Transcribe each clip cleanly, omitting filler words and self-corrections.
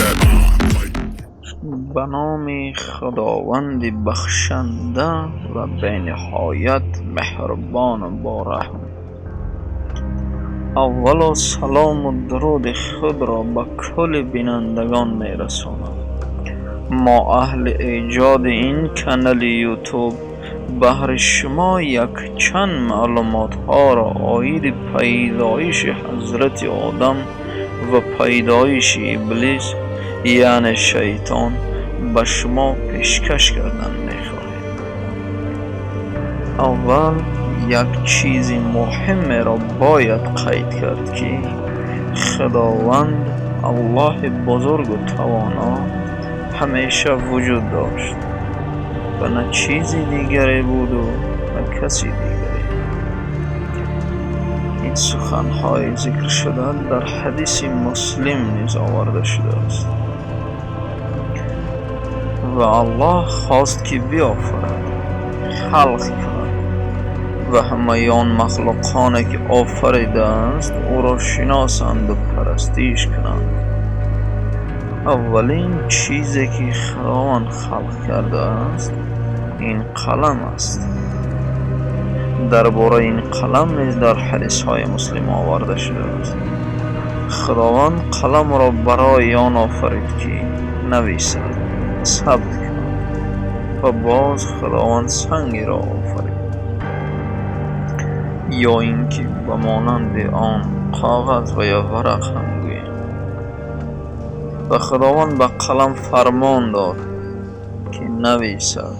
That like. Ба номи Худованди бахшанда ва бениҳоят меҳрубону бораҳм. Аввало салому дуруди худро ба кулли бинандагон мерасонам. Мо, аҳли эҷоди ин канали Ютуб, баҳри шумо якчанд маълумотҳоро оиди пайдоиши ҳазрати Одам ва пайдоиши Иблис, яъне шайтон, ба шумо пешкаш кардан мехоҳем. Аввал як чизи муҳиммеро бояд қайд кард, ки Худованд Аллоҳи бузургу тавоно ҳамеша вуҷуд дошт ва на чизи дигаре буду, на каси дигаре. Ин суханҳои зикршуда дар ҳадиси Муслим низ оварда шудааст. Ва Аллоҳ хост, ки биёфарад, халқ кунад ва ҳамаи он махлуқоне, ки офаридааст, ӯро шиносанду парастиш кунанд. Аввалин чизе, ки Худованд халқ кардааст, ин қалам аст. Дар бораи ин қалам низ дар ҳадисҳои Муслим оварда шудааст. Худованд қаламро барои он офарид, ки нависад, сабт кунад. Ва боз Худованд сангеро офарид ё ин ки ба монанди он коғаз ва ё варақ ҳам гӯем. Ва Худованд ба қалам фармон дод, ки нависад,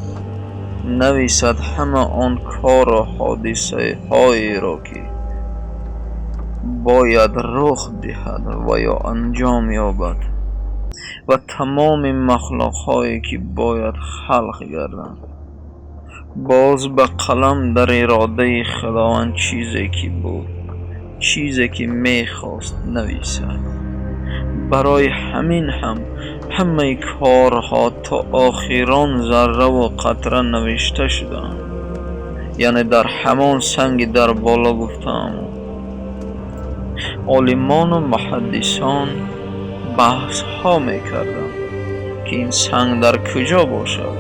нависад ҳама он кору ҳодисаҳоеро, ки бояд рух диҳад ва ё анҷом ёбад ва тамоми махлуқҳое, ки бояд халқ гарданд. Боз ба қалам дар иродаи Худованд чизе ки буд, чизе ки мехост, нависад. Барои ҳамин ҳам ҳамаи корҳо то охирон зарраву қатра навишта шудаанд, яъне дар ҳамон санги дар боло гуфтаам. Олимону муҳаддисон баҳсҳо мекарданд, ки ин санг дар куҷо бошад.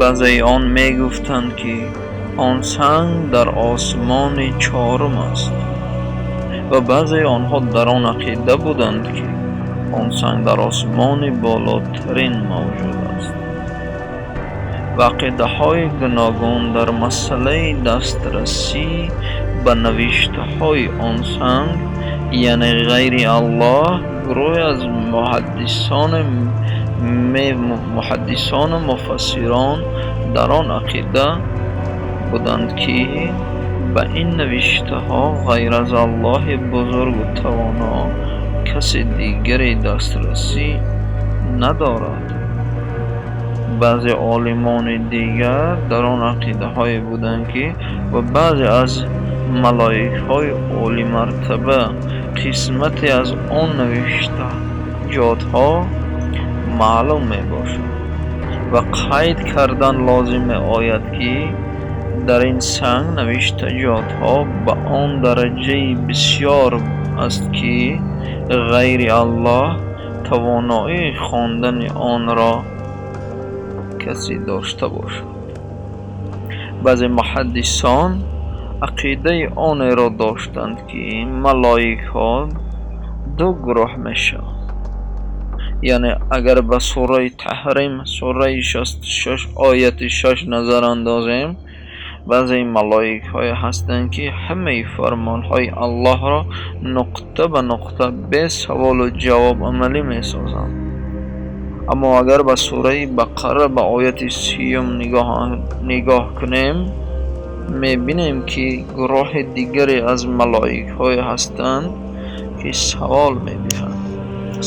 Баъзеи он мегуфтанд, ки он санг дар осмони чорум аст, ва баъзеи онҳо дар он ақида буданд, ки он санг дар осмони болотарин мавҷуд аст. Ва ақидаҳои гуногун дар масъалаи дастрасӣ ба навиштаҳои он санг, яъне ғайри Аллоҳ гурӯҳе аз муҳаддисону муфассирон дар он ақида буданд, ки ба ин навиштаҳо ғайр аз Аллоҳи бузургу тавоно каси дигаре дастрасӣ надорад. Баъзе олимони дигар дар он ақидаҳое буданд, ки ва баъзе аз малоикҳои олимартаба қисмате аз он навиштаҷотҳо маълум мебошад. Ва қайд кардан лозим меояд, ки дар ин санг навиштаҷотҳо ба он дараҷаи бисёр аст, ки ғайри Аллоҳ тавоноии хондани онро касе дошта бошад. Баъзе муҳаддисон ақидаи онеро доштанд, ки малоикҳо ду гурӯҳ мешаванд. Яъне агар ба сураи Таҳрим, сураи 66, ояти 6 назар андозем, баъзеи малоикҳое ҳастанд, ки ҳамаи фармонҳои Аллоҳро нуқта ба нуқта бе саволу ҷавоб амалӣ месозанд. Аммо агар ба сураи Бақара, ба ояти 30-юм нигоҳ кунем, мебинем, ки гурӯҳи дигаре аз малоикҳое ҳастанд, ки савол медиҳанд,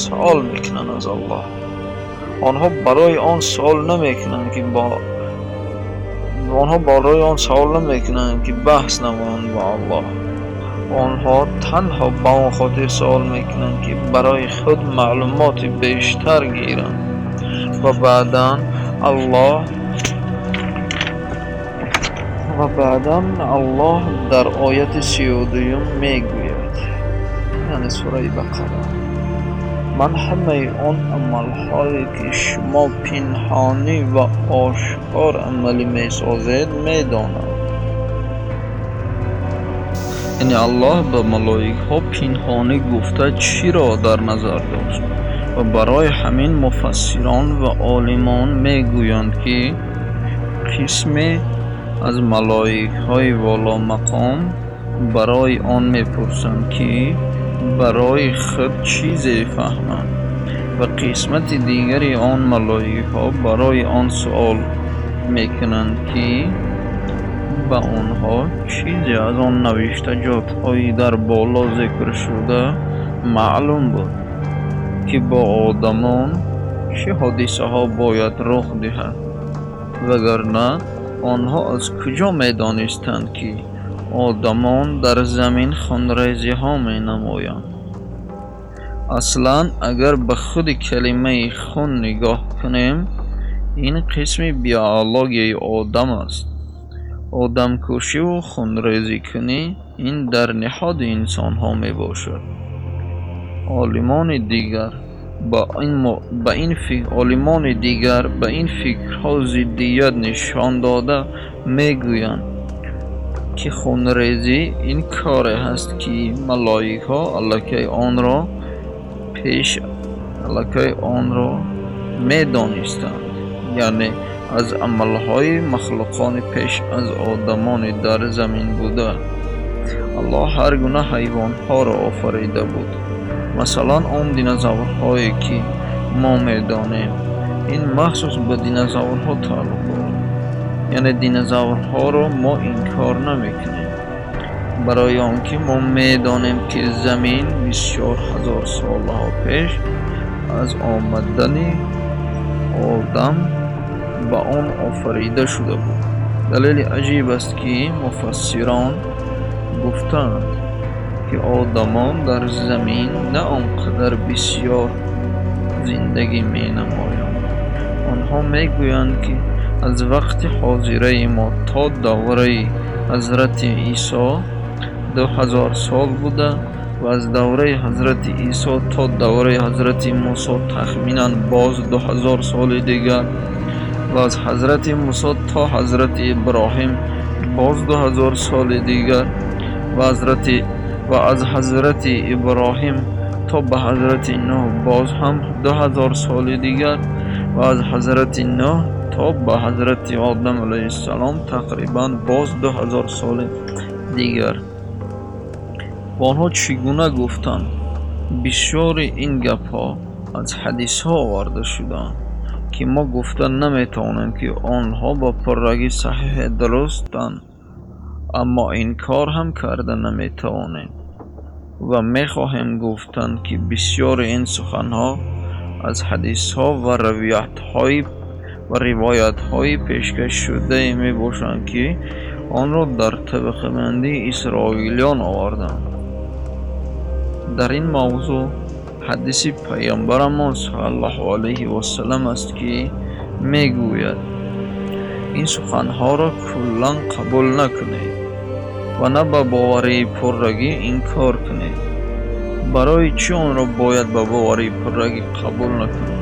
савол мекунанд аз Аллоҳ. Онҳо барои он савол намекунанд, ки баҳс намоянд бо Аллоҳ. Онҳо танҳо ба он хотир савол мекунанд, ки барои худ маълумоти бештар гиранд. Ва баъдан Аллоҳ дар ояти 32-юм мегӯяд, яъне сураи Бақара. Ман ҳамаи он амалҳое ки шумо пинҳонӣ ва ошкор амалӣ месозед медонам. Яъне Аллоҳ ба малоикҳо пинҳонӣ гуфта чиро дар назар дошт? Ва барои ҳамин муфассирон ва олимон мегӯянд, ки қисме аз малоикҳои воломақом барои он мепурсанд, ки барои худ чизе фаҳманд, ва қисмати дигари он малоикҳо барои он суол мекунанд, ки ба онҳо чизе аз он навиштаҷотҳои дар боло зикршуда маълум буд, ки бо одамон чӣ ҳодисаҳо бояд рух диҳад, вагарна онҳо аз куҷо медонистанд, ки одамон дар замин хунрезиҳо менамоянд? Аслан агар ба худи калимаи хун нигоҳ кунем, ин қисми биологияи одам аст. Одамкушиву хунрезикунӣ ин дар ниҳоди инсонҳо мебошад. Олимони дигар ба ин фикрҳо зиддият нишон дода мегӯянд, ки хунрезӣ ин коре ҳаст, ки малоикҳо аллакай онро медонистанд, яъне аз амалҳои махлуқони пеш аз одамони дар замин буда. Аллоҳ ҳар гуна ҳайвонҳоро офарида буд. Масалан, он динозаврҳое ки мо медонем, ин махсус ба динозаврҳо тааллуқ дорад. Яъне динозаврҳоро мо инкор намекунем, барои он ки мо медонем, ки замин бисёр ҳазорсолаҳо пеш аз омадани одам ба он офарида шуда буд. Далели аҷиб аст, ки муфассирон гуфтаанд, ки одамон дар замин на он қадар бисёр зиндагӣ менамоянд. Онҳо мегӯянд, ки аз вақти ҳозираи мо то давраи ҳазрати Исо 2000 сол буда ва аз давраи ҳазрати Исо то давраи ҳазрати Мусо тахминан боз 2000 соли дигар ва аз ҳазрати Мусо то ҳазрати Иброҳим боз 2000 соли дигар ва аз ҳазрати Иброҳим то ба ҳазрати Нӯҳ боз ҳам 2000 соли дигар ва аз ҳазрати Нӯҳ то ба ҳазрати Одам алайҳиссалом тақрибан боз 2000 соли дигар. Ва онҳо чӣ гуна гуфтанд? Бисёри ин гапҳо аз ҳадисҳо оварда шудаанд, ки мо гуфта наметавонем, ки онҳо ба пуррагӣ саҳиҳ дурустанд, аммо инкор ҳам карда наметавонем. Ва мехоҳем гуфтан, ки бисёри ин суханҳо аз ҳадисҳо ва ривоятҳои пешкашшудае мебошанд, ки онро дар табақабандии исроилиён оварданд. Дар ин мавзӯъ ҳадиси пайғамбарамон саллаллоҳу алайҳи вассалам аст, ки мегӯяд: ин суханҳоро куллан қабул накунед ва на ба боварии пуррагӣ инкор кунед. Барои чӣ онро бояд ба боварии пуррагӣ қабул накунед?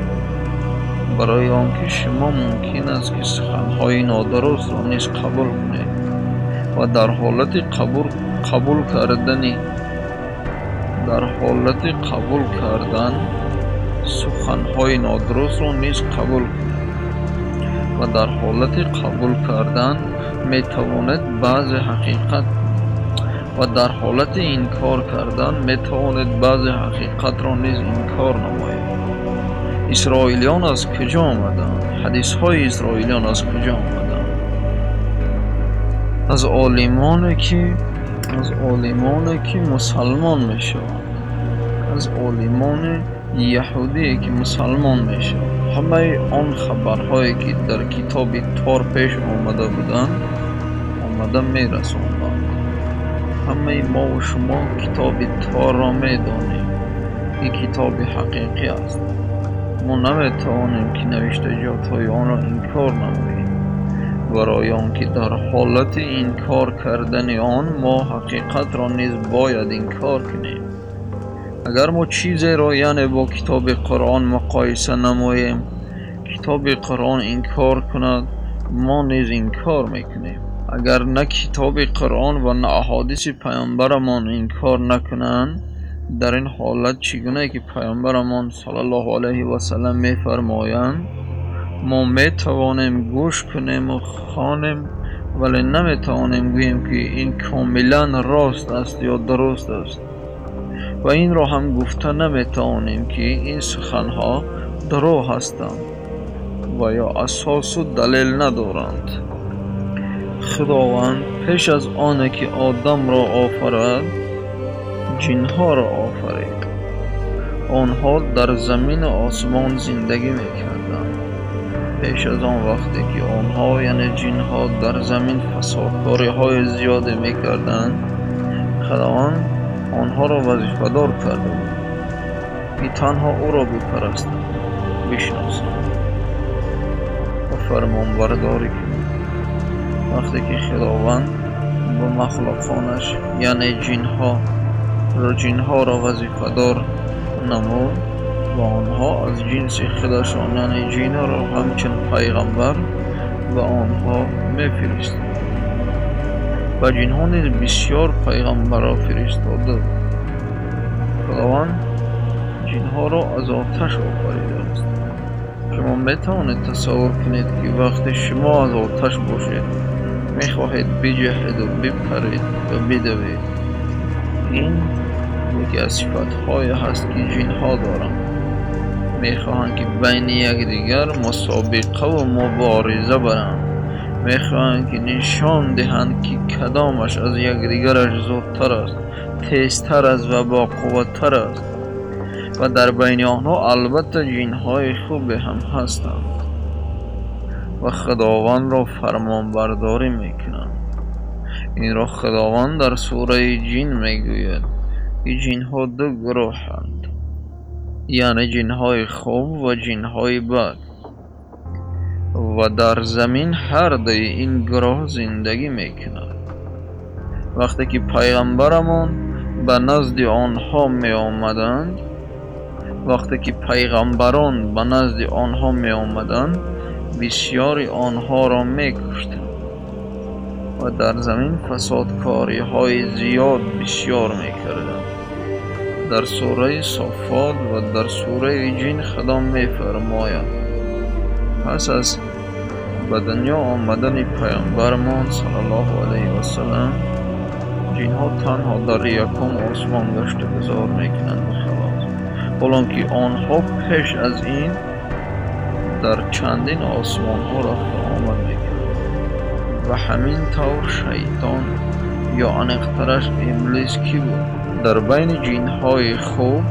Барои он ки шумо мумкин аст, ки суханҳои нодурустро низ қабул кунед ва дар ҳолати қабул кардан суханҳои нодурустро низ қабул кунед ва дар ҳолати қабул кардан метавонед баъзе ҳақиқат ва дар ҳолати инкор кардан метавонед баъзе ҳақиқатро низ инкор намоед. Исроилиён аз куҷо омаданд? Ҳадисҳои исроилиён аз куҷо омаданд? Аз олимоне ки мусалмон мешаванд, аз олимони яҳудие ки мусалмон мешаванд. Ҳамаи он хабарҳое ки дар китоби Тор пеш омада буданд, омада мерасонданд. Ҳамаи мову шумо китоби Торро медонем, ки китоби ҳақиқӣ аст. Мо наметавонем, ки навиштаҷотҳои онро инкор намоем, барои он ки дар ҳолати инкор кардани он мо ҳақиқатро низ бояд инкор кунем. Агар мо чизеро яъне бо китоби Қуръон муқоиса намоем, китоби Қуръон инкор кунад, мо низ инкор мекунем. Агар на китоби Қуръон ва на аҳодиси паёмбарамон инкор накунанд, дар ин ҳолат чӣ гуна ки паёмбарамон саллаллоҳу алайҳи васаллам мефармоянд, мо метавонем гӯш кунем ва хонем, вале наметавонем гӯем ки ин комилан рост аст ё дуруст аст. Ва инро ҳам гуфта наметавонем ки ин суханҳо дурӯғ ҳастанд ва ё асосу далел надоранд. Худованд пеш аз оне ки Одамро офарад, ҷинҳоро офарид. Онҳо дар замину осмон зиндагӣ мекарданд. Пеш аз он вақте ки онҳо, яъне ҷинҳо, дар замин фасодкориҳои зиёде мекарданд, Худованд онҳоро вазифадор карда буд ки танҳо ӯро бипарастанд, бишносанд ва фармонбардорӣ кунанд. Вақте ки Худованд ба махлуқонаш, яъне ҷинҳоро вазифадор намуд ва онҳо аз ҷинси худашон, яъне ҷинҳоро ҳамчун пайғамбар ба онҳо мефиристод. Ва ҷинҳо низ бисёр пайғамбарро фиристода буд. Худованд ҷинҳоро аз оташ офаридааст. Шумо метавонед тасаввур кунед ки вақте шумо аз оташ бошед, мехоҳед биҷаҳеду бипаред ва бидавед. Ин яке аз сифатҳое ҳаст ки ҷинҳо доранд. Мехоҳанд ки байни якдигар мусобиқаву мубориза баранд. Мехоҳанд ки нишон диҳанд ки кадомаш аз якдигараш зудтар аст, тезтар аст ва боқувваттар аст. Ва дар байни онҳо албатта ҷинҳои хубе ҳам ҳастанд ва Худовандро фармонбардорӣ мекунанд. Инро Худованд дар сураи Ҷин мегӯяд ки ҷинҳо ду гурӯҳанд, яъне ҷинҳои хуб ва ҷинҳои бад. Ва дар замин ҳар дуи ин гурӯҳ зиндагӣ мекунад. Вақте ки пайғамбарамон ба назди онҳо меомаданд, вақте ки пайғамбарон ба назди онҳо меомаданд, бисёри онҳоро мекуштанд ва дар замин фасодкориҳои зиёд бисёр мекарданд. Дар сураи Соффот ва дар сураи Ҷин Худо мефармояд: пас аз ба дунё омадани паёмбарамон саллаллоҳу алайҳи васаллам, ҷинҳо танҳо дар якум осмон гашту гузор мекунанд ва халос. Ҳолон ки онҳо пеш аз ин дар чандин осмонҳо рафту омад мекарданд. Ва ҳамин тавр шайтон ё аниқтараш Иблис кӣ буд? Дар байни ҷинҳои хуб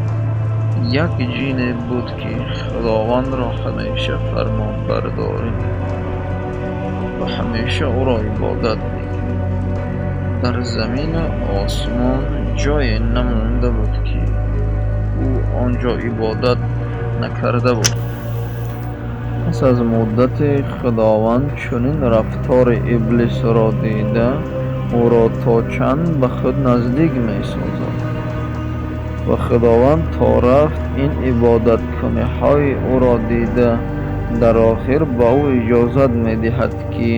як ҷине буд ки Худовандро ҳамеша фармонбардорӣ мекард ва ҳамеша ӯро ибодат мекард. Дар замину осмон ҷое намонда буд ки ӯ он ҷо ибодат накарда буд. Пас аз муддате Худованд чунин рафтори Иблисро дида, ӯро то чанд ба худ наздик месозад. Ва Худованд то рафт ин ибодаткуниҳои ӯро дида, дар охир ба ӯ иҷозат медиҳад ки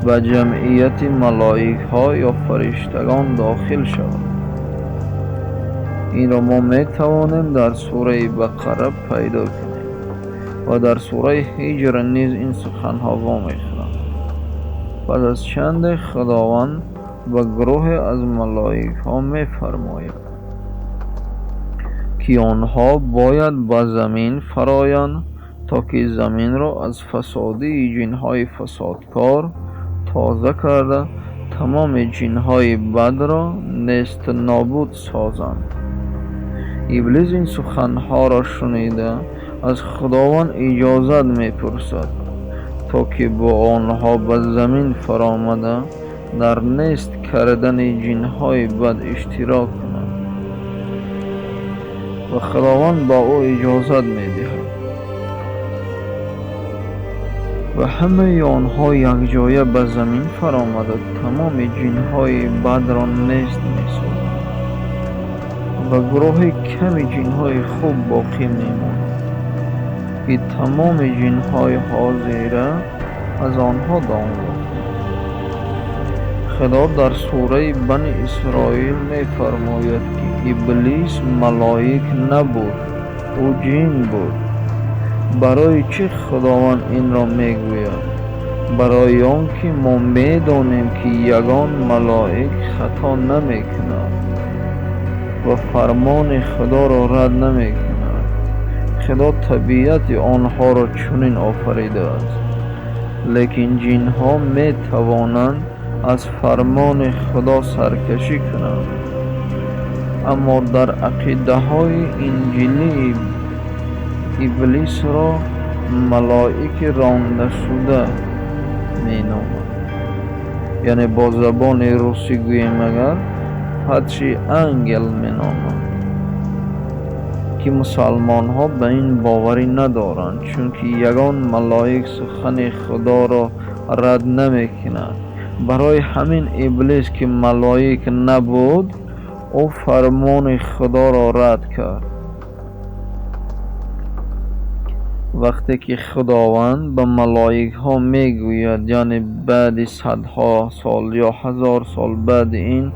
ба ҷамъияти малоикҳо ё фариштагон дохил шавад. Инро мо метавонем дар сураи Бақара пайдо кунем ва дар сураи Ҳиҷр низ ин суханҳо вомехӯранд. Пас аз чанде Худованд ба гурӯҳе аз малоикҳо мефармояд ки онҳо бояд ба замин фароянд то ки заминро аз фасодии ҷинҳои фасодкор тоза карда, тамоми ҷинҳои бадро несту нобуд созанд. Иблис ин суханҳоро шунида, аз Худованд иҷозат мепурсад то ки бо онҳо ба замин фаромада, дар нест кардани ҷинҳои бад иштирок кунад. Ва Худованд ба ӯ иҷозат медиҳад. Ва ҳамаи онҳо якҷоя ба замин фаромада, тамоми ҷинҳои бадро нест месозанд. ва гурӯҳи ками ҷинҳои хуб боқӣ мемонад, ки тамоми ҷинҳои ҳозира аз онҳо дом ёфтанд. Худо дар сураи Бани Исроил мефармояд, ки Иблис малоик набуд, ӯ ҷин буд. Барои чӣ Худованд инро мегӯяд? Барои он ки мо медонем, ки ягон малоик хато намекунад ва фармони Худоро рад намекунад. Худо табиати онҳоро чунин офаридааст. Лекин ҷинҳо метавонанд аз фармони Худо саркашӣ кунанд. Аммо дар ақидаҳои инҷилӣ Иблисро малоики рондашуда меноманд. Яъне бо забони русӣ гӯем агар, падший ангел меноманд, ки мусалмонҳо ба ин боварӣ надоранд, чунки ягон малоик сухани Худоро рад намекунад. Барои ҳамин Иблис, ки малоик набуд, ӯ фармони Худоро рад кард. Вақте ки Худованд ба малоикҳо мегӯяд, яъне баъди садҳо сол ё ҳазор сол баъди ин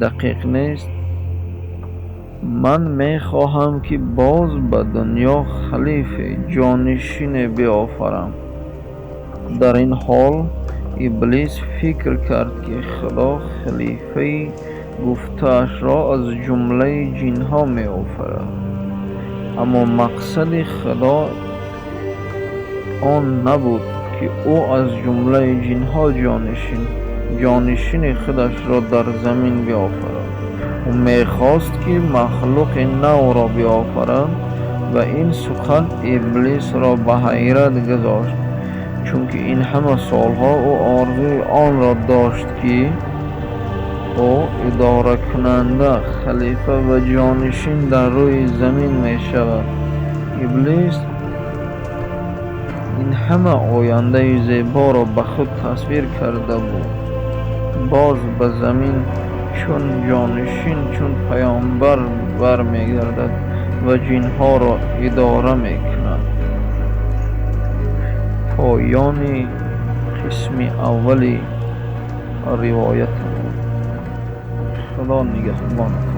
дақиқ нест, ман мехоҳам, ки боз ба дунё халифе, ҷонишине биофарам. Дар ин ҳол Иблис фикр кард, ки Худо халифаи гуфтаашро аз ҷумлаи ҷинҳо меофарад. Аммо мақсади Худо он набуд, ки ӯ аз ҷумлаи ҷинҳо ҷонишини худашро дар замин биофарад. Ӯ мехост, ки махлуқи навро биофарад ва ин сухан Иблисро ба ҳайрат гузошт, чунки ин ҳама солҳо ӯ орзуи онро дошт, ки ӯ идоракунанда, халифа ва ҷонишин дар рӯи замин мешавад. Иблис ин ҳама ояндаи зеборо ба худ тасвир карда буд. Боз ба замин чун ҷонишин, чун паёмбар бармегардад ва ҷинҳоро идора мекунад. Поёни қисми аввали ривоятамон. Худо нигаҳбонатон.